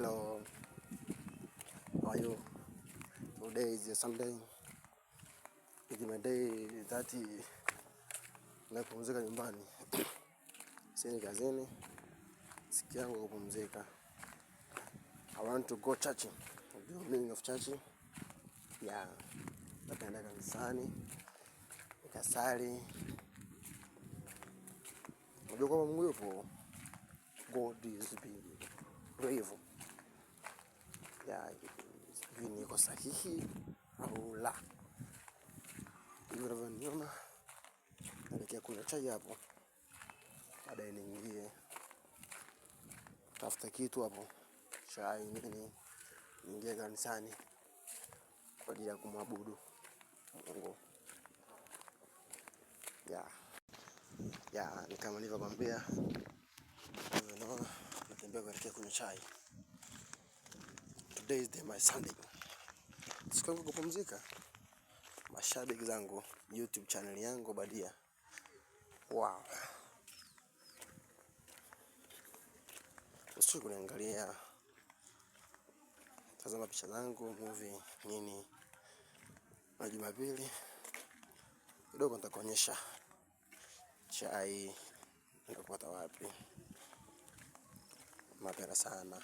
Hello, how are you? Today is a Sunday. It's my day that napumzika nyumbani. Siendi kazini. Siku yangu kupumzika. I want to go church. The meaning of church? Yeah. Nitaenda kanisani. Nikasali. Unajua kwamba Mungu yupo. God is big. Brave. Yeah, sijui niko sahihi au la. Hivyo unavyoniona naelekea kunywa chai hapo, baadaye niingie tafuta kitu hapo, chai nini, niingie kanisani kwa ajili ya kumwabudu Mungu. Yeah, ni kama nilivyokwambia, unaona natembea kuelekea kunywa chai. Today is the my Sunday, siku yangu kupumzika. Mashabiki zangu, YouTube channel yangu Badia. Wow. Usichoke kuniangalia, tazama picha zangu, movie nini. Na Jumapili kidogo nitakuonyesha chai nikupata wapi. Mapema sana.